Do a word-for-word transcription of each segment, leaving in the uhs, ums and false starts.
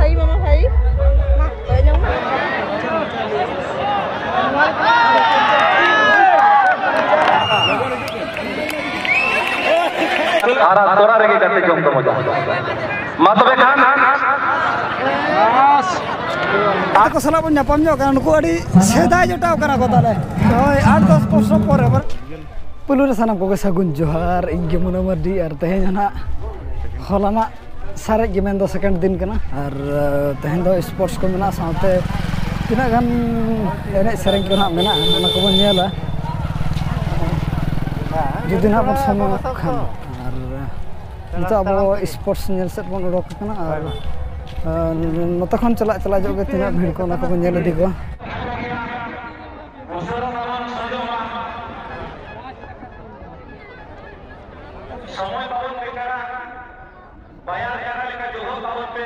ᱵᱷᱟᱭ, ᱢᱟᱢᱟ ᱵᱷᱟᱭ, ᱢᱟ, ᱛᱚ ᱡᱚᱢ ᱢᱮ᱾ ᱟᱨ ᱛᱚᱨᱟ ᱨᱮᱜᱮ ᱜᱟᱛᱮ ᱡᱚᱢ ᱫᱚ ᱢᱚᱡᱟ᱾ ᱢᱟ ᱛᱚᱵᱮ ᱠᱷᱟᱱ᱾ ᱜᱟᱛᱮ ᱠᱚ ᱥᱟᱞᱟᱜ ᱵᱚᱱ ᱧᱟᱯᱟᱢ ᱧᱚᱜ ᱠᱟᱱᱟ᱾ ᱱᱩᱠᱩ ᱟᱹᱰᱤ ᱥᱮᱫᱟᱭ ᱡᱚᱴᱟᱣ ᱠᱟᱱᱟ ᱠᱚ ᱛᱟᱞᱮ᱾ ᱦᱳᱭ, ᱟᱴ ᱫᱚᱥ ᱵᱚᱪᱷᱚᱨ ᱯᱚᱨᱮ᱾ ᱯᱩᱭᱞᱩ ᱨᱮ ᱥᱟᱱᱟᱢ ᱠᱚᱜᱮ ᱥᱟᱹᱜᱩᱱ ᱡᱚᱦᱟᱨ᱾ ᱤᱧ ᱜᱮ ᱢᱩᱱᱟ ᱢᱟᱨᱰᱤ, ᱟᱨ ᱛᱮᱦᱮᱧ ᱦᱟᱸᱜ ᱦᱚᱞᱟᱱᱟᱜ ᱥᱟᱨᱮᱡ ᱜᱮ, ᱢᱮᱱᱫᱚ ᱥᱮᱠᱮᱱᱰ ᱫᱤᱱ ᱠᱟᱱᱟ᱾ ᱟᱨ, ᱟᱸ, ᱛᱮᱦᱮᱧ ᱫᱚ ᱥᱯᱳᱨᱴᱥ ᱠᱚ ᱢᱮᱱᱟᱜᱼᱟ, ᱥᱟᱶᱛᱮ ᱛᱤᱱᱟᱹᱜ ᱜᱟᱱ ᱮᱱᱮᱡ ᱥᱮᱨᱮᱧ ᱠᱚ ᱱᱟᱦᱟᱜ ᱢᱮᱱᱟᱜᱼᱟ, ᱚᱱᱟ ᱠᱚᱵᱚᱱ ᱧᱮᱞᱟ, ᱡᱩᱫᱤ ᱱᱟᱦᱟᱜ ᱵᱚᱱ ᱥᱚᱢᱚᱭᱚᱜ ᱠᱷᱟᱱ᱾ ᱟᱨ ᱱᱤᱛᱚᱜ ᱟᱵᱚ ᱥᱯᱳᱨᱴᱥ ᱧᱮᱞ ᱥᱮᱫ ᱵᱚᱱ ᱚᱰᱚᱠ ᱟᱠᱟᱱᱟ᱾ ᱟᱨ, ᱟᱨ ᱱᱚᱛᱮ ᱠᱷᱚᱱ ᱪᱟᱞᱟᱜ, ᱪᱟᱞᱟᱜ ᱡᱚᱜ ᱜᱮ ᱛᱤᱱᱟᱹᱜ ᱵᱷᱤᱲ ᱠᱚ, ᱚᱱᱟ ᱠᱚᱵᱚᱱ ᱧᱮᱞ ᱤᱫᱤ ᱠᱚᱣᱟ᱾ ᱩᱥᱟᱹᱨᱟ ᱛᱟᱵᱚᱱ ᱥᱟᱡᱚᱜ ᱢᱟ᱾ ᱥᱚᱢᱚᱭ ᱵᱟᱵᱚᱱ ᱵᱮᱠᱟᱨᱟ, ᱵᱟᱭᱟᱨ ᱡᱟᱭᱜᱟ ᱞᱮᱠᱟ ᱡᱚᱦᱚᱜ ᱛᱟᱵᱚᱱ ᱯᱮ᱾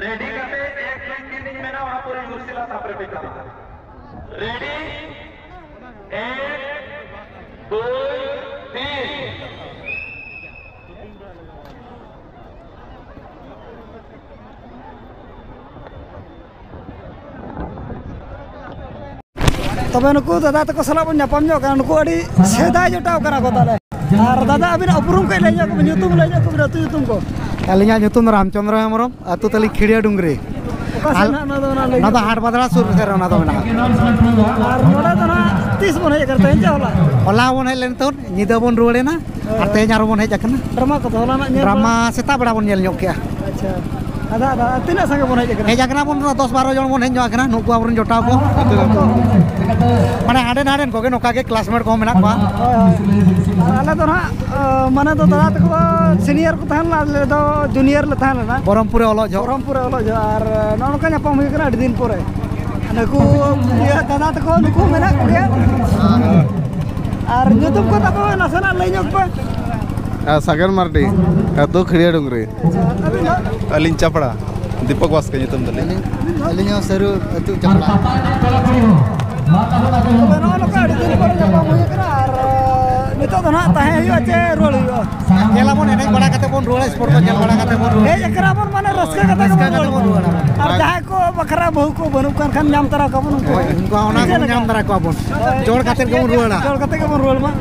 ᱨᱮᱰᱤ ᱠᱟᱛᱮ ᱮᱠ ᱫᱩᱭ ᱛᱤᱱ ᱤᱧ ᱢᱮᱱᱟ, ᱚᱱᱟ ᱯᱚᱨᱮ ᱢᱩᱨᱥᱤᱞᱟ ᱛᱟᱯᱚᱨᱮ ᱯᱮ ᱪᱟᱞᱟᱜᱼᱟ᱾ ᱨᱮᱰᱤ, ᱮᱠ, ᱫᱩᱭ, ᱛᱤᱱ᱾ ᱛᱚᱵᱮ ᱱᱩᱠᱩ ᱫᱟᱫᱟ ᱛᱟᱠᱚ ᱥᱟᱞᱟᱜ ᱵᱚᱱ ᱧᱟᱯᱟᱢ ᱧᱚᱜ ᱠᱟᱱᱟ᱾ ᱱᱩᱠᱩ ᱟᱹᱰᱤ ᱥᱮᱫᱟᱭ ᱡᱚᱴᱟᱣ ᱠᱟᱱᱟ ᱠᱚ ᱛᱟᱞᱮ᱾ ᱟᱨ ᱫᱟᱫᱟ, ᱟᱹᱵᱤᱱᱟᱜ ᱩᱯᱨᱩᱢ ᱠᱟᱹᱡ ᱞᱟᱹᱭ ᱧᱚᱜ ᱠᱚᱵᱤᱱ, ᱧᱩᱛᱩᱢ ᱞᱟᱹᱭ ᱧᱚᱜ ᱠᱚᱵᱤᱱ, ᱟᱹᱛᱩ ᱧᱩᱛᱩᱢ ᱠᱚ᱾ ᱟᱹᱞᱤᱧᱟᱜ ᱧᱩᱛᱩᱢ ᱫᱚ ᱨᱟᱢᱪᱚᱸᱫᱽᱨᱚ ᱦᱮᱢᱵᱨᱚᱢ, ᱟᱹᱛᱩ ᱛᱟᱹᱞᱤᱧ ᱠᱷᱤᱲᱤᱭᱟᱹ ᱰᱩᱝᱨᱤ᱾ ᱚᱠᱟ ᱥᱮᱫ ᱟᱨ ᱱᱟᱦᱟᱜ ᱱᱚᱣᱟ ᱫᱚ ᱚᱱᱟ ᱞᱟᱹᱭ ᱱᱚᱣᱟ ᱫᱚ ᱧᱚᱜ? ᱦᱟᱴ ᱵᱟᱫᱽᱲᱟ ᱥᱩᱨ ᱥᱮᱫ ᱨᱮ ᱚᱱᱟ ᱫᱚ ᱢᱮᱱᱟᱜᱼᱟ᱾ ᱟᱨ ᱱᱚᱰᱮ ᱫᱚ ᱱᱟᱦᱟᱜ ᱛᱤᱥ ᱵᱚᱱ ᱦᱮᱡ ᱟᱠᱟᱱᱟ? ᱛᱮᱦᱮᱧ ᱥᱮ ᱦᱚᱞᱟ? ᱦᱚᱞᱟ ᱵᱚᱱ ᱦᱮᱡ ᱞᱮᱱ ᱛᱟᱦᱮᱸᱫ, ᱧᱤᱫᱟᱹ ᱵᱚᱱ ᱨᱩᱣᱟᱹᱲ ᱮᱱᱟ᱾ ᱦᱳᱭ, ᱟᱨ ᱦᱳᱭ᱾ ᱛᱮᱦᱮᱧ ᱟᱨᱚ ᱵᱚᱱ ᱦᱮᱡ ᱟᱠᱟᱱᱟ᱾ ᱰᱨᱟᱢᱟ ᱠᱚᱫᱚ ᱦᱚᱞᱟᱱᱟᱜ ᱧᱮᱞ ᱰᱨᱟᱢᱟ ᱵᱟᱲᱟ? ᱥᱮᱛᱟᱜ ᱵᱮᱲᱟ ᱵᱚᱱ ᱧᱮᱞ ᱧᱚᱜ ᱠᱮᱜᱼᱟ᱾ ᱟᱪᱪᱷᱟ᱾ ᱟᱫᱚ, ᱟᱫᱚ ᱛᱤᱱᱟᱹᱜ ᱥᱟᱸᱜᱮ ᱵᱚᱱ ᱦᱮᱡ ᱟᱠᱟᱱᱟ? ᱦᱮᱡ ᱟᱠᱟᱱᱟ ᱵᱚᱱ ᱫᱚᱥ ᱵᱟᱨᱚ ᱡᱚᱱ ᱵᱚᱱ ᱦᱮᱡ ᱧᱚᱜ ᱟᱠᱟᱱᱟ, ᱱᱩᱠᱩ ᱟᱵᱚᱨᱮᱱ ᱡᱚᱴᱟᱣ ᱠᱚ᱾ ᱢᱟᱱᱮ ᱦᱟᱸᱰᱮ ᱱᱟᱰᱮᱱ ᱠᱚᱜᱮ, ᱱᱚᱝᱠᱟ ᱜᱮ ᱠᱞᱟᱥᱢᱮᱴ ᱠᱚᱦᱚᱸ ᱢᱮᱱᱟᱜ ᱠᱚᱣᱟ᱾ ᱦᱳᱭ, ᱦᱳᱭ᱾ ᱟᱨ ᱟᱞᱮ ᱫᱚ ᱱᱟᱦᱟᱜ, ᱟᱸ, ᱢᱟᱱᱮ ᱫᱚ ᱫᱟᱫᱟ ᱛᱟᱠᱚ ᱫᱚ ᱥᱤᱱᱤᱭᱟᱨ ᱠᱚ ᱛᱟᱦᱮᱸ ᱞᱮᱱᱟ, ᱟᱞᱮ ᱫᱚ ᱡᱩᱱᱤᱭᱟᱨ ᱞᱮ ᱛᱟᱦᱮᱸ ᱞᱮᱱᱟ᱾ ᱵᱚᱦᱚᱨᱚᱢᱯᱩᱨ ᱨᱮ ᱚᱞᱚᱜ ᱡᱚᱦᱚᱜ᱾ ᱵᱚᱦᱚᱨᱚᱢᱯᱩᱨ ᱨᱮ ᱚᱞᱚᱜ ᱡᱚᱦᱚᱜ᱾ ᱟᱨ ᱱᱚᱜᱼᱚ ᱱᱚᱝᱠᱟ ᱧᱟᱯᱟᱢ ᱦᱩᱭ ᱠᱟᱱᱟ ᱟᱹᱰᱤ ᱫᱤᱱ ᱯᱚᱨᱮ᱾ ᱱᱩᱠᱩ ᱤᱭᱟᱹ ᱫᱟᱫᱟ ᱛᱟᱠᱚ ᱱᱩᱠᱩ ᱢᱮᱱᱟᱜ ᱠᱚᱜᱮᱭᱟ᱾ ᱟᱨ ᱧᱩᱛᱩᱢ ᱠᱚ ᱛᱟᱠᱚ ᱱᱟᱥᱮᱱᱟᱜ ᱞᱟᱹᱭ ᱧᱚᱜ ᱯᱮ᱾ ᱟᱨ ᱥᱟᱜᱮᱱ ᱢᱟᱨᱰᱤ, ᱟᱹᱛᱩ ᱠᱷᱤᱲᱤᱭᱟᱹ ᱰᱩᱝᱨᱤ᱾ ᱟᱪᱪᱷᱟ, ᱟᱹᱵᱤᱱ ᱫᱚ? ᱟᱹᱞᱤᱧ ᱪᱟᱯᱲᱟ, ᱫᱤᱯᱚᱠ ᱵᱟᱥᱠᱮ ᱧᱩᱛᱩᱢ ᱛᱟᱹᱞᱤᱧ᱾ ᱟᱹᱞᱤᱧ ᱦᱚᱸ ᱥᱟᱹᱨᱩ ᱟᱹᱛᱩ ᱪᱟᱯᱲᱟ᱾ ᱛᱚᱵᱮ ᱱᱚᱜᱼᱚ ᱱᱚᱝᱠᱟ ᱟᱹᱰᱤ ᱫᱤᱱ ᱯᱚᱨᱮ ᱧᱟᱯᱟᱢ ᱦᱩᱭ ᱟᱠᱟᱱᱟ ᱟᱨ, ᱟᱸ, ᱱᱤᱛᱚᱜ ᱫᱚ ᱱᱟᱦᱟᱜ ᱛᱟᱦᱮᱸ ᱦᱩᱭᱩᱜᱼᱟ ᱪᱮ ᱨᱩᱣᱟᱹᱲ ᱦᱩᱭᱩᱜᱼᱟ? ᱧᱮᱞᱟᱵᱚᱱ, ᱮᱱᱮᱡ ᱵᱟᱲᱟ ᱠᱟᱛᱮ ᱵᱚᱱ ᱨᱩᱣᱟᱹᱲᱟ, ᱥᱯᱳᱨᱴ ᱠᱚ ᱧᱮᱞ ᱵᱟᱲᱟ ᱠᱟᱛᱮ ᱵᱚᱱ ᱨᱩᱣᱟᱲᱟ᱾ ᱦᱮᱡ ᱟᱠᱟᱱᱟ ᱵᱚᱱ, ᱢᱟᱱᱮ ᱨᱟᱹᱥᱠᱟᱹ ᱠᱟᱛᱮ ᱜᱮᱵᱚᱱ ᱨᱩᱣᱟᱹᱲᱟ᱾ ᱟᱨ ᱡᱟᱦᱟᱸᱭ ᱠᱚ ᱵᱟᱠᱷᱨᱟ ᱵᱟᱹᱦᱩ ᱠᱚ ᱵᱟᱹᱱᱩᱜ ᱠᱟᱱ ᱠᱷᱟᱱ, ᱧᱟᱢ ᱛᱟᱨᱟ ᱠᱚᱣᱟᱵᱚᱱ ᱩᱱᱠᱩ᱾ ᱦᱳᱭ, ᱩᱱᱠᱩ ᱚᱱᱟ ᱠᱚᱵᱚᱱ ᱧᱟᱢ ᱛᱟᱨᱟ ᱠᱚᱣᱟᱵᱚᱱ᱾ ᱡᱚᱲ ᱠᱟᱛᱮ ᱜᱮᱵᱚᱱ ᱨᱩᱣᱟᱹᱲᱟ᱾ ᱡᱚᱲ ᱠᱟᱛᱮ ᱜᱮᱵᱚᱱ ᱨᱩᱣᱟᱹᱲ ᱢᱟ᱾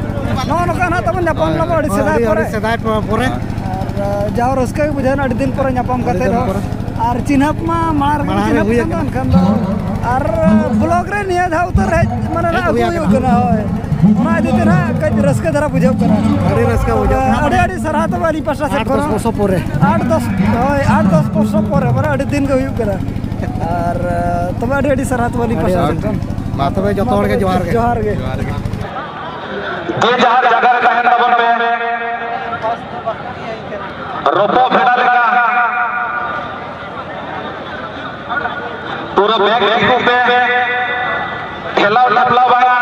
ᱱᱚᱜᱼᱚ ᱱᱚᱝᱠᱟ ᱱᱟᱦᱟᱜ ᱛᱟᱵᱚᱱ ᱧᱟᱯᱟᱢ ᱞᱟᱵᱚ ᱟᱹᱰᱤ ᱥᱮᱫᱟᱭ ᱟᱹᱰᱤ, ᱯᱚᱨᱮ᱾ ᱟᱹᱰᱤ ᱥᱮᱫᱟᱭ ᱯᱚ-, ᱯᱚᱨᱮ᱾ ᱟᱨ, ᱡᱟᱣ ᱨᱟᱹᱥᱠᱟᱹ ᱜᱮ ᱵᱩᱡᱷᱟᱹᱣ ᱮᱱᱟ ᱟᱹᱰᱤ ᱫᱤᱱ ᱯᱚᱨᱮ ᱧᱟᱯᱟᱢ ᱟᱹᱰᱤ ᱠᱟᱛᱮ ᱫᱤᱱ ᱨᱮᱦᱚᱸ᱾ ᱯᱚᱨᱮ᱾ ᱟᱨ ᱪᱤᱱᱦᱟᱹᱯ ᱢᱟ ᱢᱟᱲᱟᱝ ᱨᱮᱜᱮ ᱢᱟᱲᱟᱝ ᱨᱮ ᱪᱤᱱᱦᱟᱹᱯ ᱦᱩᱭ ᱠᱟᱱ ᱫᱚ ᱟᱠᱟᱱᱟ᱾ ᱮᱱᱠᱷᱟᱱ ᱫᱚ᱾ ᱟᱨ ᱵᱞᱚᱠ ᱨᱮ ᱱᱤᱭᱟᱹ ᱫᱷᱟᱣ ᱩᱛᱟᱹᱨ ᱦᱮᱡ, ᱢᱟᱱᱮ, ᱦᱮᱡ ᱱᱟᱜ ᱦᱩᱭ ᱟᱹᱜᱩ ᱦᱩᱭᱩᱜ ᱟᱠᱟᱱᱟ᱾ ᱠᱟᱱᱟ, ᱦᱳᱭ᱾ ᱚᱱᱟ ᱤᱫᱤ ᱛᱮ ᱱᱟᱜ ᱠᱟᱹᱡ ᱨᱟᱹᱥᱠᱟᱹ ᱫᱷᱟᱨᱟ ᱵᱩᱡᱷᱟᱹᱜ ᱠᱟᱱᱟ᱾ ᱟᱹᱰᱤ ᱨᱟᱹᱥᱠᱟᱹ ᱵᱩᱡᱷᱟᱹᱜ ᱠᱟᱱᱟ᱾ ᱟᱹᱰᱤ ᱟᱹᱰᱤ ᱥᱟᱨᱦᱟᱣ ᱛᱚᱵᱮ ᱟᱹᱞᱤᱧ ᱯᱟᱥᱴᱟ ᱥᱮᱫ ᱟᱴ ᱠᱷᱚᱱ ᱫᱚᱥ ᱦᱚᱸ᱾ ᱵᱚᱪᱷᱚᱨ ᱯᱚᱨᱮ᱾ ᱟᱴ ᱫᱚᱥ, ᱦᱳᱭ, ᱟᱴ ᱫᱚᱥ ᱵᱚᱪᱷᱚᱨ ᱯᱚᱨᱮ, ᱢᱟᱱᱮ, ᱟᱹᱰᱤ ᱫᱤᱱ ᱜᱮ ᱦᱩᱭᱩᱜ ᱠᱟᱱᱟ᱾ ᱟᱨ, ᱛᱚᱵᱮ ᱟᱹᱰᱤ ᱟᱹᱰᱤ ᱥᱟᱨᱦᱟᱣ ᱛᱚᱵᱮ ᱟᱹᱞᱤᱧ ᱟᱹᱰᱤ ᱯᱟᱥᱴᱟ ᱥᱮᱫ ᱟᱹᱰᱤ᱾ ᱠᱷᱚᱱ᱾ ᱢᱟ ᱛᱚᱵᱮ ᱡᱚᱛᱚ ᱦᱚᱲ ᱜᱮ ᱡᱚᱦᱟᱨ ᱜᱮ᱾ ᱡᱚᱦᱟᱨ ᱜᱮ᱾ ᱡᱮ ᱡᱟᱦᱟᱨ ᱡᱟᱭᱜᱟ ᱨᱮ ᱛᱟᱦᱮᱱ ᱛᱟᱵᱚᱱ ᱯᱮ᱾ ᱨᱚᱯᱚᱜ ᱵᱷᱮᱰᱟ ᱞᱮᱠᱟ᱾ ᱯᱩᱨᱟᱹ ᱵᱮᱜᱽ ᱴᱷᱤᱠᱩᱜ ᱯᱮ᱾ ᱴᱷᱮᱞᱟᱣ ᱴᱷᱟᱯᱞᱟᱣ ᱵᱟᱝᱟ᱾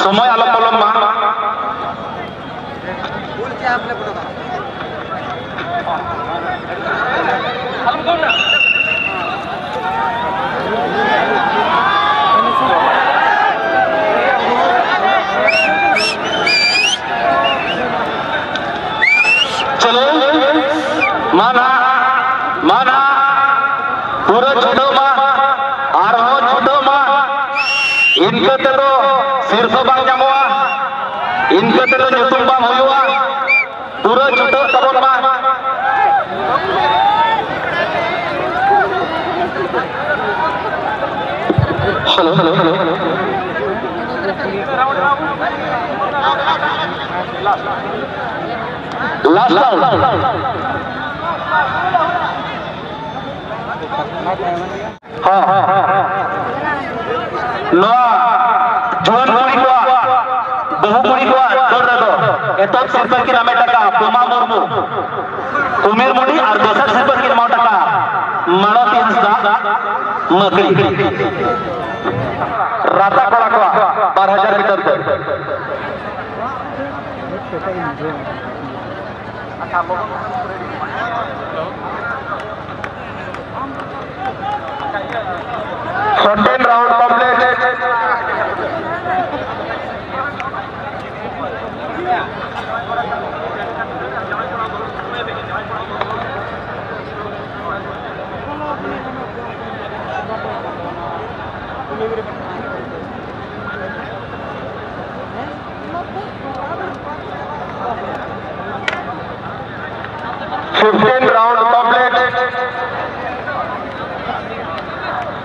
ᱥᱚᱢᱚᱭ ᱟᱞᱚ ᱯᱚᱞᱚᱢ ᱢᱟ᱾ ᱪᱚᱞᱚ, ᱢᱟ ᱱᱟᱦᱟᱜ, ᱢᱟ ᱱᱟᱦᱟᱜ, ᱯᱩᱨᱟᱹ ᱪᱷᱩᱴᱟᱹᱣ ᱢᱟ, ᱟᱨᱦᱚᱸ ᱪᱷᱩᱴᱟᱹᱣ ᱢᱟ᱾ ᱤᱱᱠᱟᱹ ᱛᱮᱫᱚ ᱥᱤᱨᱯᱷᱟᱹ ᱵᱟᱝ ᱧᱟᱢᱚᱜᱼᱟ, ᱤᱱᱠᱟᱹ ᱛᱮᱫᱚ ᱧᱩᱛᱩᱢ ᱵᱟᱝ ᱦᱩᱭᱩᱜᱼᱟ᱾ ᱯᱩᱨᱟᱹ ᱪᱷᱩᱴᱟᱹᱜ ᱛᱟᱵᱚᱱ ᱢᱟ᱾ Hello, hello, hello. Last round. ᱦᱚᱸ, ᱦᱚᱸ, ᱦᱚᱸ, ᱦᱚᱸ᱾ ᱱᱚᱣᱟ ᱡᱩᱣᱟᱹᱱ ᱠᱩᱲᱤ ᱠᱚᱣᱟᱜ, ᱵᱟᱹᱦᱩ ᱠᱩᱲᱤ ᱠᱚᱣᱟᱜ ᱫᱟᱹᱲ ᱨᱮᱫᱚ ᱮᱛᱚᱦᱚᱵ ᱥᱤᱨᱯᱟᱹ ᱠᱤᱱ ᱦᱟᱢᱮᱴ ᱟᱠᱟᱫᱼᱟ ᱯᱩᱢᱟ ᱢᱩᱨᱢᱩ, ᱠᱩᱢᱤᱨ ᱢᱩᱱᱰᱤ, ᱟᱨ ᱫᱚᱥᱟᱨ ᱥᱤᱨᱯᱟᱹ ᱠᱤᱱ ᱦᱟᱢᱮᱴ ᱟᱠᱟᱫᱼᱟ ᱢᱟᱞᱚᱛᱤ ᱦᱟᱸᱥᱫᱟ, ᱢᱟᱹᱠᱲᱤ᱾ ᱨᱟᱛᱟ ᱠᱚᱲᱟ ᱠᱚᱣᱟᱜ ᱵᱟᱨ ᱦᱟᱡᱟᱨ ᱢᱤᱴᱟᱨ ᱫᱟᱹᱲ᱾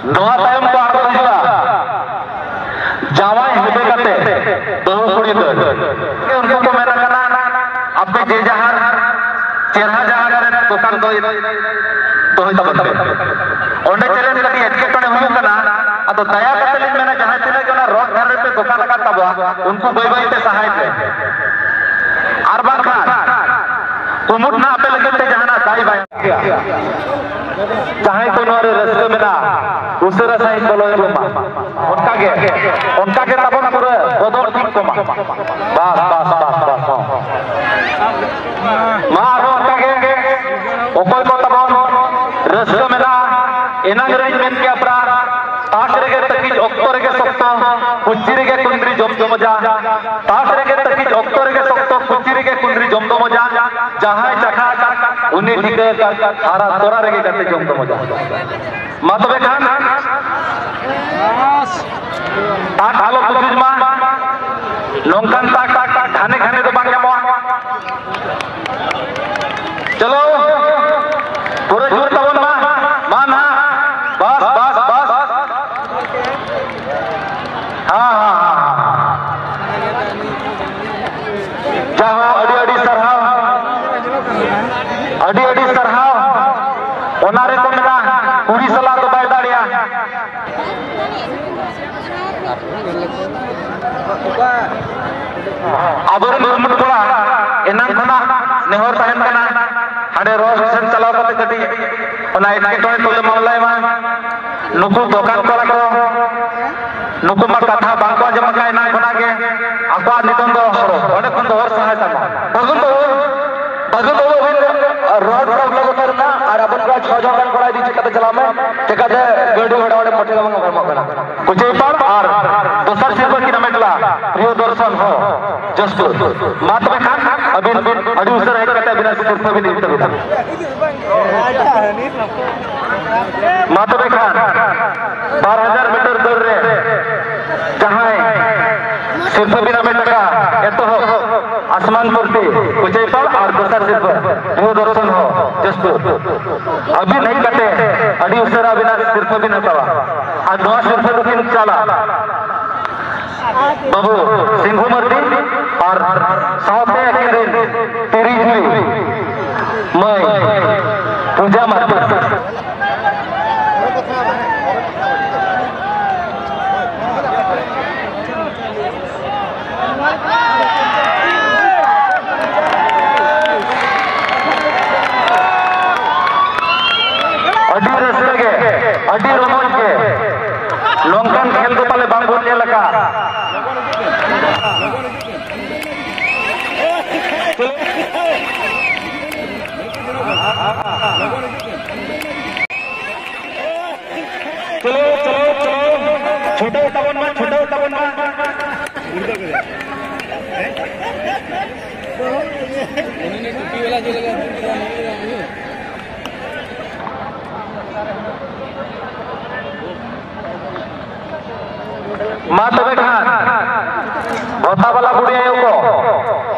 ᱱᱚᱣᱟ ᱛᱟᱭᱚᱢ ᱠᱚ ᱟᱬᱜᱚ ᱦᱤᱡᱩᱜᱼᱟ ᱡᱟᱶᱟᱭ ᱦᱮᱵᱮ ᱠᱟᱛᱮ ᱵᱟᱹᱦᱩ ᱠᱩᱲᱤ ᱫᱟᱹᱲ᱾ ᱩᱱᱠᱩ ᱠᱚ ᱢᱮᱱ ᱠᱟᱱᱟ, ᱟᱯᱮ ᱡᱮ ᱡᱟᱦᱟᱸ ᱪᱮᱦᱨᱟ ᱡᱟᱦᱟᱸ ᱨᱮ ᱫᱚᱠᱟᱱ ᱫᱚ ᱫᱚᱦᱚᱭ ᱛᱟᱵᱚᱱ ᱯᱮ᱾ ᱚᱸᱰᱮ ᱪᱮᱫ ᱠᱟᱹᱴᱤᱡ ᱮᱴᱠᱮᱴᱚᱬᱮ ᱦᱩᱭᱩᱜ ᱠᱟᱱᱟ, ᱟᱫᱚ ᱫᱟᱭᱟ ᱠᱟᱛᱮ ᱞᱤᱧ ᱢᱮᱱᱟ, ᱡᱟᱦᱟᱸ ᱛᱤᱱᱟᱹᱜ ᱜᱮ ᱚᱱᱟ ᱨᱚᱰ ᱫᱷᱟᱨᱮ ᱨᱮᱯᱮ ᱫᱚᱠᱟᱱ ᱟᱠᱟᱫ ᱛᱟᱵᱚᱣᱟ, ᱩᱱᱠᱩ ᱵᱟᱹᱭ ᱵᱟᱹᱭ ᱛᱮ ᱥᱟᱦᱟᱭ ᱯᱮ᱾ ᱟᱨ ᱵᱟᱝᱠᱷᱟᱱ ᱠᱩᱢᱩᱴ ᱱᱟᱜ ᱟᱯᱮ ᱞᱟᱹᱜᱤᱫ ᱛᱮ ᱡᱟᱦᱟᱱᱟᱜ ᱫᱟᱭ ᱵᱟᱭ ᱮᱢᱟ᱾ ᱡᱟᱦᱟᱸᱭ ᱠᱚ ᱱᱚᱣᱟ ᱨᱮ ᱨᱟᱹᱥᱠᱟᱹ ᱢᱮᱱᱟᱜᱼᱟ, ᱩᱥᱟᱹᱨᱟ ᱥᱟᱺᱦᱤᱡ ᱵᱚᱞᱚ ᱦᱤᱡᱩᱜ ᱢᱟ᱾ ᱚᱱᱠᱟ ᱜᱮ, ᱚᱱᱠᱟ ᱜᱮ ᱛᱟᱵᱚᱱ ᱯᱩᱨᱟᱹ ᱵᱚᱫᱚᱞ ᱴᱷᱤᱠ ᱠᱚᱢᱟ᱾ ᱵᱟᱥ, ᱵᱟᱥ, ᱵᱟᱥ, ᱵᱟᱥ, ᱦᱚᱸ᱾ ᱢᱟ ᱟᱨᱦᱚᱸ ᱚᱱᱠᱟ ᱜᱮ, ᱚᱠᱚᱭ ᱠᱚ ᱛᱟᱵᱚᱱ ᱨᱟᱹᱥᱠᱟᱹ ᱢᱮᱱᱟᱜᱼᱟ, ᱮᱱᱟᱝ ᱨᱮᱧ ᱢᱮᱱ ᱠᱮᱭᱟ ᱯᱨᱟ ᱛᱟᱥ ᱨᱮᱜᱮ ᱛᱟᱹᱠᱤᱡ, ᱚᱠᱛᱚ ᱨᱮᱜᱮ ᱥᱚᱠᱛᱚ, ᱠᱩᱪᱤ ᱨᱮᱜᱮ ᱠᱩᱸᱫᱽᱨᱤ ᱡᱚᱢ ᱫᱚ ᱢᱚᱡᱟ᱾ ᱛᱟᱥ ᱨᱮᱜᱮ ᱛᱟᱹᱠᱤᱡ, ᱚᱠᱛᱚ ᱨᱮᱜᱮ ᱥᱚᱠᱛᱚ, ᱠᱩᱪᱤ ᱨᱮᱜᱮ ᱠᱩᱸᱫᱽᱨᱤ ᱡᱚᱢ ᱫᱚ ᱢᱚᱡᱟ᱾ ᱡᱟᱦᱟᱸᱭ ᱪᱟᱠᱷᱟ ᱟᱠᱟᱫ, ᱩᱱᱤ ᱴᱷᱤᱠᱟᱹ ᱟᱠᱟᱫ, ᱦᱟᱨᱟ ᱛᱚᱨᱟ ᱨᱮᱜᱮ ᱜᱟᱛᱮ ᱡᱚᱢ ᱫᱚ ᱢᱚᱡᱟ᱾ ᱢᱟ ᱛᱚᱵᱮ ᱠᱷᱟᱱ, ᱛᱟᱠ ᱟᱞᱚ ᱠᱩᱪᱩᱡ ᱢᱟ, ᱱᱚᱝᱠᱟᱱ ᱛᱟᱠ ᱜᱷᱟᱱᱮ ᱜᱷᱟᱱᱮ ᱫᱚ ᱵᱟᱝ ᱧᱟᱢᱚᱜᱼᱟ᱾ ᱪᱚᱞᱚ, ᱯᱩᱨᱟᱹ ᱡᱳᱨ ᱛᱟᱵᱚᱱ ᱢᱟ᱾ ᱢᱟ ᱱᱟᱦᱟᱜ᱾ ᱵᱟᱥ, ᱵᱟᱥ, ᱵᱟᱥ᱾ ᱦᱟᱸ, ᱦᱟᱸ, ᱦᱟᱸ, ᱦᱟᱸ᱾ ᱡᱟᱦᱳ, ᱟᱹᱰᱤ ᱟᱹᱰᱤ ᱥᱟᱨᱦᱟᱣ᱾ ᱟᱹᱰᱤ ᱟᱹᱰᱤ ᱥᱟᱨᱦᱟᱣ᱾ ᱚᱱᱟ ᱨᱮᱠᱚ ᱢᱮᱱᱟ, ᱠᱩᱲᱤ ᱥᱟᱞᱟᱜ ᱫᱚ ᱵᱟᱭ ᱫᱟᱲᱮᱭᱟ᱾ ᱟᱵᱚᱨᱮᱱ ᱩᱨᱢᱩᱴ ᱠᱚᱲᱟ, ᱮᱱᱟᱝ ᱠᱷᱚᱱᱟᱜ ᱱᱮᱦᱚᱨ ᱛᱟᱦᱮᱱ ᱠᱟᱱᱟ, ᱦᱟᱸᱰᱮ ᱨᱚᱥ ᱥᱮᱱ ᱪᱟᱞᱟᱣ ᱠᱟᱛᱮ ᱠᱟᱹᱴᱤᱡ ᱚᱱᱟ ᱮᱴᱠᱮᱴᱚᱬᱮ ᱛᱩᱞᱟᱹ ᱢᱟᱢᱞᱟᱭ ᱢᱟ᱾ ᱱᱩᱠᱩ ᱫᱚᱠᱟᱱ ᱠᱚᱲᱟ ᱠᱚ, ᱱᱩᱠᱩ ᱢᱟ ᱠᱟᱛᱷᱟ ᱵᱟᱝ ᱠᱚ ᱟᱸᱡᱚᱢ ᱟᱠᱟᱫ ᱮᱱᱟᱝ ᱠᱷᱚᱱᱟᱜ ᱜᱮ᱾ ᱟᱠᱚᱣᱟᱜ ᱱᱤᱛᱚᱝ ᱫᱚ ᱚᱸᱰᱮ ᱠᱷᱚᱱ ᱫᱚ ᱦᱚᱨ ᱥᱟᱦᱟᱭ ᱛᱟᱢᱟ᱾ ᱵᱟᱹᱜᱩᱱ ᱵᱟᱹᱵᱩ, ᱵᱟᱹᱜᱩᱱ ᱵᱟᱹᱵᱩ, ᱟᱹᱵᱤᱱ ᱨᱚᱰ ᱯᱨᱚᱵᱞᱮᱢ ᱩᱛᱟᱹᱨ ᱮᱱᱟ ᱟᱨ ᱟᱵᱚ ᱱᱚᱰᱮ ᱪᱷᱚ ᱡᱚᱱ ᱜᱟᱱ ᱠᱚᱲᱟ ᱤᱫᱤ ᱪᱤᱠᱟᱹᱛᱮ ᱪᱟᱞᱟᱜ ᱢᱮ? ᱪᱤᱠᱟᱹᱛᱮ ᱜᱟᱹᱰᱤ ᱜᱷᱚᱲᱟ ᱚᱸᱰᱮ ᱢᱚᱴᱷᱮ ᱜᱮ ᱵᱟᱝ ᱯᱟᱨᱚᱢᱚᱜ ᱠᱟᱱᱟ? ᱠᱩᱪᱟᱹᱭᱯᱟᱲ ᱟᱨ ᱫᱚᱥᱟᱨ ᱥᱤᱨᱯᱟᱹ ᱠᱤᱱ ᱦᱟᱢᱮᱴ ᱞᱮᱫᱟ ᱯᱨᱤᱭᱚᱫᱚᱨᱥᱚᱱ ᱦᱚᱸ ᱡᱚᱥᱯᱩᱨ᱾ ᱢᱟ ᱛᱚᱵᱮ ᱠᱷᱟᱱ ᱟᱹᱵᱤᱱ ᱟᱹᱰᱤ ᱩᱥᱟᱹᱨᱟ ᱦᱮᱡ ᱠᱟᱛᱮ ᱟᱹᱵᱤᱱᱟᱜ ᱥᱤᱨᱯᱟᱹ ᱵᱤᱱ ᱤᱫᱤ ᱛᱟᱹᱵᱤᱱᱟ᱾ ᱢᱟ ᱛᱚᱵᱮ ᱠᱷᱟᱱ ᱵᱟᱨ ᱦᱟᱡᱟᱨ ᱢᱤᱴᱟᱨ ᱫᱟᱹᱲ ᱨᱮ ᱡᱟᱦᱟᱸᱭ ᱥᱤᱨᱯᱟᱹ ᱵᱤᱱ ᱦᱟᱢᱮᱴ ᱟᱠᱟᱫ, ᱮᱛᱚᱦᱚᱵ ᱟᱥᱢᱟ ᱯᱨᱚᱛᱤ ᱠᱚᱪᱟᱭᱯᱟᱲ ᱟᱨ ᱫᱚᱥᱟᱨ ᱥᱤᱨᱯᱟᱹ ᱫᱩᱨᱫᱚᱨᱥᱚᱱ ᱦᱚᱸ ᱡᱟᱹᱥᱛᱤ᱾ ᱟᱹᱵᱤᱱ ᱦᱮᱡ ᱠᱟᱛᱮ ᱟᱹᱰᱤ ᱩᱥᱟᱹᱨᱟ ᱟᱹᱵᱤᱱᱟᱜ ᱥᱤᱨᱯᱟᱹ ᱵᱤᱱ ᱦᱟᱛᱟᱣᱟ᱾ ᱟᱨ ᱱᱚᱣᱟ ᱥᱤᱨᱯᱟᱹ ᱫᱚᱵᱤᱱ ᱪᱟᱞᱟ ᱵᱟᱹᱵᱩ ᱥᱤᱝᱦᱩ ᱢᱟᱨᱰᱤ ᱟᱨ ᱥᱟᱶᱛᱮ ᱟᱹᱠᱤᱱ ᱨᱮᱱ ᱛᱤᱨᱤ ᱡᱩᱨᱤ ᱢᱟᱹᱭ ᱯᱩᱡᱟ ᱢᱟᱨᱰᱤ᱾ ᱟᱹᱰᱤ ᱨᱟᱹᱥᱠᱟᱹ ᱜᱮ, ᱟᱹᱰᱤ ᱨᱚᱢᱚᱡᱽ ᱜᱮ᱾ ᱱᱚᱝᱠᱟᱱ ᱠᱷᱮᱞ ᱫᱚ ᱯᱟᱞᱮ ᱵᱟᱝ ᱵᱚᱱ ᱧᱮᱞ ᱟᱠᱟᱫ᱾ ᱪᱚᱞᱚ, ᱪᱚᱞᱚ, ᱪᱚᱞᱚ, ᱪᱷᱩᱴᱟᱹᱣ ᱛᱟᱵᱚᱱ ᱢᱟ, ᱪᱷᱩᱴᱟᱹᱣ ᱛᱟᱵᱚᱱ ᱢᱟ᱾ ᱢᱟ ᱛᱚᱵᱮ ᱠᱷᱟᱱ, ᱵᱷᱚᱛᱟ ᱵᱟᱞᱟ ᱵᱩᱰᱷᱤ ᱟᱭᱳ ᱠᱚ,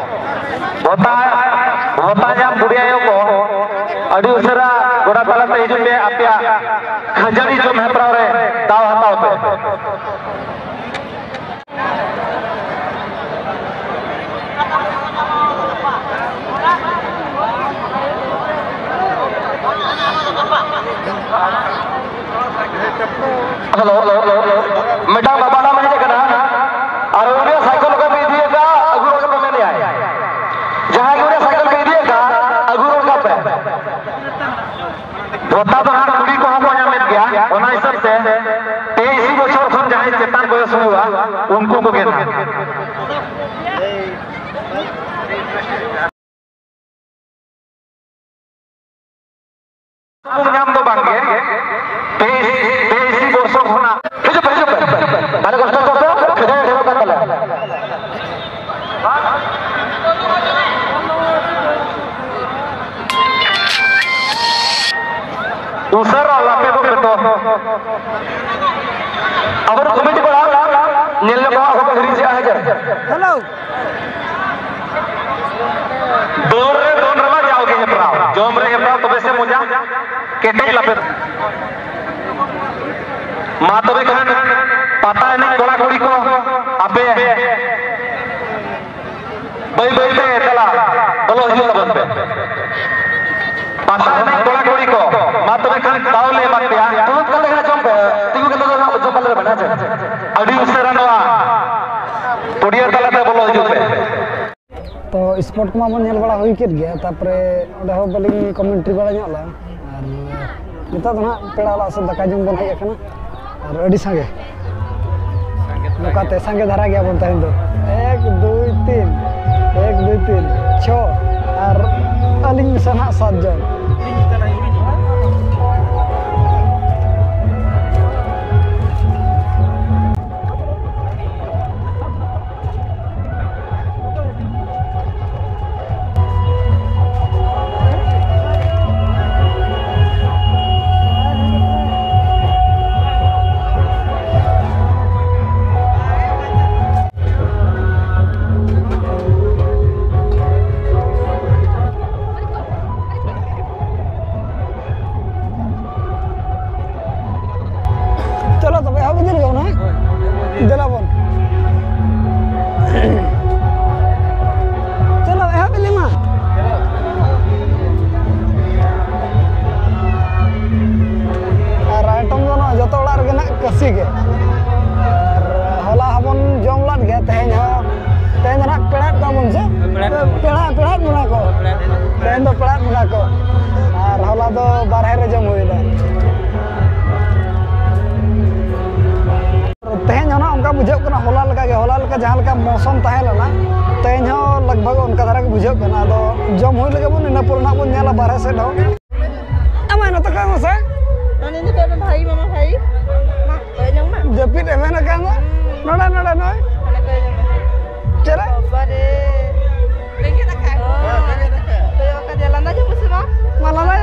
ᱵᱷᱚᱛᱟ, ᱵᱷᱚᱛᱟ ᱧᱟᱢ ᱵᱩᱰᱷᱤ ᱟᱭᱳ ᱠᱚ, ᱟᱹᱰᱤ ᱩᱥᱟᱹᱨᱟ ᱜᱚᱰᱟ ᱛᱟᱞᱟᱛᱮ ᱦᱤᱡᱩᱜ ᱯᱮ, ᱟᱯᱮᱭᱟᱜ ᱠᱷᱟᱹᱡᱟᱹᱲᱤ ᱡᱚᱢ ᱦᱮᱯᱨᱟᱣ ᱨᱮ ᱫᱟᱣ ᱦᱟᱛᱟᱣ ᱯᱮ᱾ Hello, hello, hello, hello. ᱢᱤᱫᱴᱟᱝ ᱵᱟᱵᱟ ᱦᱚᱲ ᱦᱮᱡ ᱟᱠᱟᱱᱟ, ᱟᱨ ᱩᱱᱤᱭᱟᱜ ᱥᱟᱭᱠᱮᱞ ᱚᱠᱚᱭ ᱯᱮ ᱤᱫᱤᱭᱮᱫᱟ, ᱟᱹᱜᱩ ᱨᱚᱲ ᱠᱟᱯᱮ ᱢᱮᱱᱮᱜᱼᱟᱭ᱾ ᱡᱟᱦᱟᱸᱭ ᱜᱮ ᱩᱱᱤᱭᱟᱜ ᱥᱟᱭᱠᱮᱞ ᱯᱮ ᱤᱫᱤᱭᱮᱫᱟ, ᱟᱹᱜᱩ ᱨᱚᱲ ᱠᱟᱯᱮ᱾ ᱵᱷᱚᱛᱟ ᱫᱚ ᱦᱟᱸᱜ ᱠᱩᱲᱤ ᱠᱚᱦᱚᱸ ᱠᱚ ᱧᱟᱢᱮᱫ ᱜᱮᱭᱟ, ᱚᱱᱟ ᱦᱤᱥᱟᱹᱵ ᱛᱮ ᱛᱮᱭᱤᱥ ᱵᱚᱪᱷᱚᱨ ᱠᱷᱚᱱ ᱡᱟᱦᱟᱸᱭ ᱪᱮᱛᱟᱱ ᱵᱚᱭᱚᱥ ᱦᱩᱭᱩᱜᱼᱟ, ᱩᱱᱠᱩ ᱠᱚᱜᱮ ᱱᱟᱦᱟᱜ᱾ ᱧᱟᱢ ᱫᱚ ᱵᱟᱝ ᱜᱮ, ᱛᱮᱭᱤᱥ, ᱛᱮᱭᱤᱥ ᱵᱚᱨᱥᱚ ᱠᱷᱚᱱᱟᱜ᱾ ᱦᱤᱡᱩᱜ ᱯᱮ, ᱦᱤᱡᱩᱜ ᱯᱮ, ᱦᱤᱡᱩᱜ ᱯᱮ᱾ ᱵᱟᱞᱮ ᱠᱚᱥᱴᱚ ᱦᱚᱪᱚ ᱯᱮ, ᱥᱮᱫᱟᱭ ᱰᱷᱮᱨᱚᱜ ᱠᱟᱱ ᱛᱟᱞᱮᱭᱟ᱾ ᱩᱥᱟᱹᱨᱟ ᱞᱟᱯᱮ ᱠᱚ ᱯᱮ ᱛᱚ᱾ ᱟᱵᱚ ᱫᱚ ᱠᱚᱢᱤᱴᱤ ᱠᱚᱲᱟ, ᱧᱮᱞ ᱧᱚᱜ ᱠᱚ ᱟᱵᱚ ᱠᱚ ᱦᱤᱨᱤ ᱪᱮᱫ ᱦᱮᱸ ᱪᱮ? ᱦᱮᱞᱳ᱾ ᱠᱮᱴᱮᱡ ᱞᱟᱯᱮ᱾ ᱢᱟ ᱛᱚᱵᱮ ᱠᱷᱟᱱ ᱯᱟᱛᱟ ᱮᱱᱮᱡ ᱠᱚᱲᱟ ᱠᱩᱲᱤ ᱠᱚ, ᱟᱯᱮ ᱵᱟᱹᱭ ᱵᱟᱹᱭ ᱛᱮ ᱫᱮᱞᱟ ᱵᱚᱞᱚ ᱦᱤᱡᱩᱜ ᱛᱟᱵᱚᱱ ᱯᱮ᱾ ᱯᱟᱛᱟ ᱮᱱᱮᱡ ᱠᱚᱲᱟ ᱠᱩᱲᱤ ᱠᱚ, ᱢᱟ ᱛᱚᱵᱮ ᱠᱷᱟᱱ ᱫᱟᱣ ᱞᱮ ᱮᱢᱟ ᱯᱮᱭᱟ᱾ ᱫᱩᱲᱩᱵ ᱠᱟᱛᱮ ᱦᱟᱸᱜ ᱡᱚᱢ ᱯᱮ, ᱛᱤᱸᱜᱩ ᱠᱟᱛᱮ ᱫᱚ ᱦᱟᱸᱜ ᱡᱚᱢ ᱵᱟᱞᱮ ᱨᱮᱵᱮᱱᱟ, ᱦᱮᱸ ᱥᱮ? ᱟᱹᱰᱤ ᱩᱥᱟᱹᱨᱟ ᱱᱚᱣᱟ ᱯᱚᱰᱤᱭᱟ ᱛᱟᱞᱟᱛᱮ ᱵᱚᱞᱚ ᱦᱤᱡᱩᱜ ᱯᱮ᱾ ᱛᱚ, ᱥᱯᱳᱨᱴ ᱠᱚᱢᱟ ᱵᱚᱱ ᱧᱮᱞ ᱵᱟᱲᱟ ᱦᱩᱭ ᱠᱮᱫ ᱜᱮᱭᱟ, ᱛᱟᱨᱯᱚᱨᱮ ᱚᱸᱰᱮ ᱦᱚᱸ ᱵᱟᱹᱞᱤᱧ ᱠᱚᱢᱮᱱᱴᱨᱤ ᱵᱟᱲᱟ ᱧᱚᱜ ᱞᱮᱫᱼᱟ᱾ ᱟᱨ ᱱᱤᱛᱚᱜ ᱫᱚ ᱱᱟᱦᱟᱜ ᱯᱮᱲᱟ ᱚᱲᱟᱜ ᱥᱮᱫ ᱫᱟᱠᱟ ᱡᱚᱢ ᱵᱚᱱ ᱦᱮᱡ ᱟᱠᱟᱱᱟ, ᱟᱨ ᱟᱹᱰᱤ ᱥᱟᱸᱜᱮ, ᱱᱚᱝᱠᱟᱛᱮ ᱥᱟᱸᱜᱮ ᱫᱷᱟᱨᱟ ᱜᱮᱭᱟᱵᱚᱱ ᱛᱮᱦᱮᱧ ᱫᱚ᱾ ᱮᱠ, ᱫᱩᱭ, ᱛᱤᱱ, ᱮᱠ, ᱫᱩᱭ, ᱛᱤᱱ, ᱪᱷᱚ, ᱟᱨ ᱟᱹᱞᱤᱧ ᱢᱮᱥᱟ ᱱᱟᱦᱟᱜ ᱥᱟᱛ ᱡᱚᱱ᱾ ᱪᱚᱞᱚ ᱛᱚᱵᱮ, ᱮᱦᱚᱵ ᱤᱫᱤ ᱞᱮᱜᱮ ᱵᱚᱱ, ᱦᱮᱸ? ᱫᱮᱞᱟ ᱵᱚᱱ᱾ ᱪᱚᱞᱚ, ᱮᱦᱚᱵ ᱤᱫᱤ ᱢᱟ᱾ ᱟᱨ item ᱫᱚ ᱱᱚᱣᱟ ᱡᱚᱛᱚ ᱚᱲᱟᱜ ᱨᱮᱜᱮ ᱱᱟᱜ ᱠᱟᱹᱥᱤ ᱜᱮ᱾ ᱟᱨ ᱦᱚᱞᱟ ᱦᱚᱸᱵᱚᱱ ᱡᱚᱢ ᱞᱮᱫ ᱜᱮᱭᱟ, ᱛᱮᱦᱮᱧ ᱦᱚᱸ, ᱛᱮᱦᱮᱧ ᱫᱚ ᱱᱟᱜ ᱯᱮᱲᱟᱭᱮᱫ ᱠᱚᱣᱟ ᱵᱚᱱ ᱥᱮ? ᱯᱮᱲᱟ᱾ ᱯᱮᱲᱟ, ᱯᱮᱲᱟᱭᱮᱫ ᱵᱚᱱᱟ ᱠᱚ᱾ ᱯᱮᱲᱟ᱾ ᱛᱮᱦᱮᱧ ᱫᱚ ᱯᱮᱲᱟᱭᱮᱫ ᱵᱚᱱᱟ ᱠᱚ᱾ ᱟᱨ ᱦᱚᱞᱟ ᱫᱚ ᱵᱟᱨᱦᱮ ᱨᱮ ᱡᱚᱢ ᱦᱩᱭᱱᱟ᱾ ᱛᱮᱦᱮᱧ ᱦᱚᱸ ᱱᱟᱜ ᱚᱱᱠᱟ ᱵᱩᱡᱷᱟᱹᱜ ᱠᱟᱱᱟ, ᱦᱚᱞᱟ ᱞᱮᱠᱟ ᱜᱮ, ᱦᱚᱞᱟ ᱞᱮᱠᱟ ᱡᱟᱦᱟᱸ ᱞᱮᱠᱟ ᱢᱳᱥᱚᱢ ᱛᱟᱦᱮᱸ ᱞᱮᱱᱟ, ᱛᱮᱦᱮᱧ ᱦᱚᱸ ᱞᱟᱜᱽ ᱵᱷᱟᱜᱽ ᱚᱱᱠᱟ ᱫᱷᱟᱨᱟ ᱜᱮ ᱵᱩᱡᱷᱟᱹᱜ ᱠᱟᱱᱟ᱾ ᱟᱫᱚ ᱡᱚᱢ ᱦᱩᱭ ᱞᱮᱜᱮ ᱵᱚᱱ, ᱤᱱᱟᱹ ᱯᱚᱨᱮ ᱱᱟᱜ ᱵᱚᱱ ᱧᱮᱞᱟ ᱵᱟᱨᱦᱮ ᱥᱮᱫ ᱦᱚᱸ᱾ ᱟᱢᱟᱭ ᱱᱚᱛᱮ ᱠᱚᱭᱚᱜ ᱢᱮᱥᱮ᱾ ᱱᱚᱰᱮ ᱱᱤᱛᱚᱜ ᱫᱚ ᱵᱷᱟᱹᱜᱤ ᱢᱟᱢᱟ ᱵᱷᱟᱹᱜᱤ᱾ ᱢᱟ, ᱠᱚᱭᱚᱜ ᱧᱚᱜ ᱢᱮ᱾ ᱡᱟᱹᱯᱤᱫ ᱮᱵᱷᱮᱱ ᱟᱠᱟᱱ ᱫᱚ᱾ ᱦᱩᱸ᱾ ᱱᱚᱰᱮ, ᱱᱚᱰᱮ ᱱᱚᱜᱼᱚᱭ᱾ ᱱᱚᱰᱮ ᱠᱚᱭᱚᱜ ᱧᱚᱜ ᱢᱮ᱾ ᱪᱮᱫ ᱨᱮ? ᱵᱟᱵᱟ ᱨᱮ᱾ ᱨᱮᱸᱜᱮᱡ ᱫᱟᱠᱟ᱾ ᱦᱳᱭ᱾ ᱠᱚᱭᱚᱜ ᱟᱠᱟᱫᱮᱭᱟ, ᱞᱟᱸᱫᱟ ᱧᱚᱜ ᱢᱮᱥᱮ ᱢᱟ᱾ ᱢᱟ ᱞᱟᱸᱫᱟᱭ